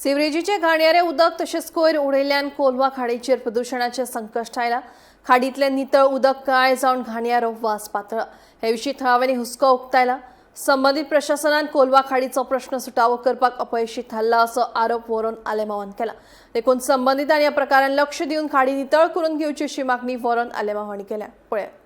सिवरेजीचे घाणयारे उदक तशेंच कोयर उडयल्ल्यान कोलवा खाडीचेर प्रदुशणाचें संकश्ट आयलां. खाडींतलें नितळ उदक काळें जावन घाणयारो वास पातळ्ळा. हे विशीं थळाव्यांनी हुस्को उक्तायला. संबंदीत प्रशासनान कोलवा खाडीचो प्रश्न सुटावो करपाक अपयशी थारला असो आरोप वॉरन आलेमावान केला. देखून संबंदितांनी ह्या प्रकारान लक्ष दिवन खाडी नितळ करून घेवची अशी मागणी वॉरन आलेमाव हांणी केल्या. पळयात.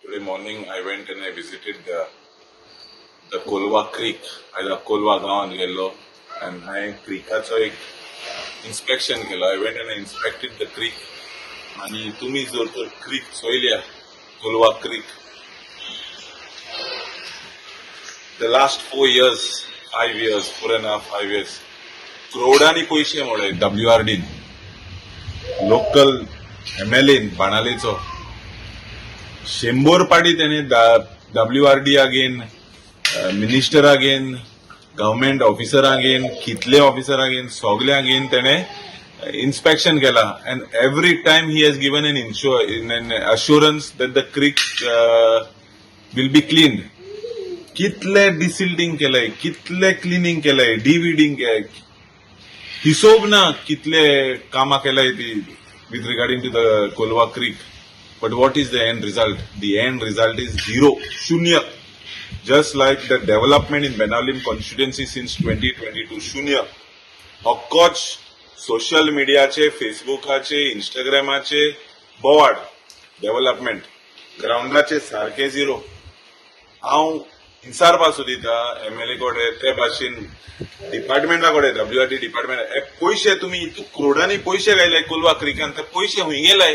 Today morning I went and I visited the Colva Creek. आयज कोलवा गांवांत गेल्लो आनी हांवें क्रिकाचो एक इन्स्पेक्शन केलो. I went and I inspected the creek. आनी तुमी जर तर क्रीक चोयल्या, Colva creek, the last 4 years, 5 years, 4.5, 5 years, क्रोडांनी पयशे मोडले डब्ल्यू आर डीन, लोकल एमएलएन बाणालेचो. शंबर पाटी त्याने W R D again, minister again, government officer again, कितले ऑफिसर अगेन, सगळे अगेन त्याने इन्स्पेक्शन केला and every time he has given an assurance that the creek will be clean. कितले डिसिल्टिंग केलंय, कितले क्लिनिंग केलंय, डिविडिंग, हिशोब ना कितले कामां केलंय ती with regarding to the Colva creek. But what is the end result? The end result is zero, शून्य. Just like the development in Benaulim constituency since 2022, शून्य. ऑफकोर्स सोशल मिडियाचे, फेसबुकाचे, इंस्टाग्रामाचे बोवाड डेव्हलपमेंट, ग्रावंडाचे सारके झिरो. हांव इन्सार सोदिता एमएलए कडेन, ते भाशेन डिपार्टमेंटा कडेन, डब्ल्यू आर डी डिपार्टमेंट. पयशे तुमी इतू क्रोडांनी पयशे घायले कोलवा क्रिकान, ते पयशे हुंय गेले?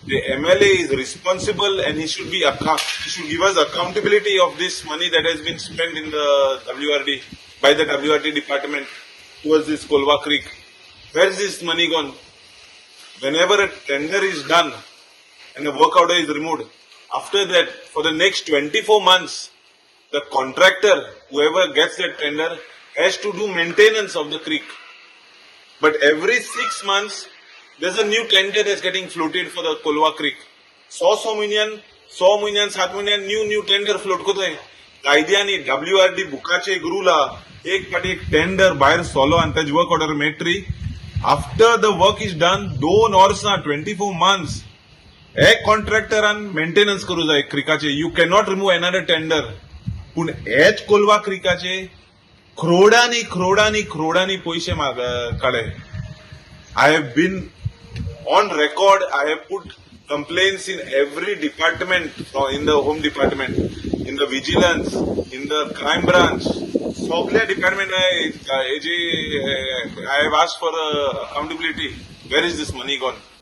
The MLA is responsible and he should give us accountability of this money that has been spent in the WRD by the WRD department towards this Colva Creek. Where is this money gone? Whenever a tender is done and a work order is removed, after that, for the next 24 months, the contractor, whoever gets that tender, has to do maintenance of the creek. But every 6 months, there's a new tender that's getting floated for the Colva Creek. स स म्हयन्यान, 6 म्हयन्यान, 7 म्हयन्यान new new tender float करताय. कायद्यांनी W R D बुकाचे एक rule आहा. एक फाटी एक टेंडर भायर सोलो आनी ताजी वर्क ऑर्डर मेळटली, after the work is done, 2 वर्सां, 24 मंथ्स एक कॉन्ट्रॅक्टरान मेंटेनन्स करूं जाय क्रिकाचे. You cannot remove another tender. पूण हेच कोलवा क्रिकाचे क्रोडांनी क्रोडांनी क्रोडांनी पयशे काडले. I have been on record. I have put complaints in every department, in the home department, in the vigilance, in the crime branch. सगल्या department हेजी I have asked for accountability. Where is this money gone?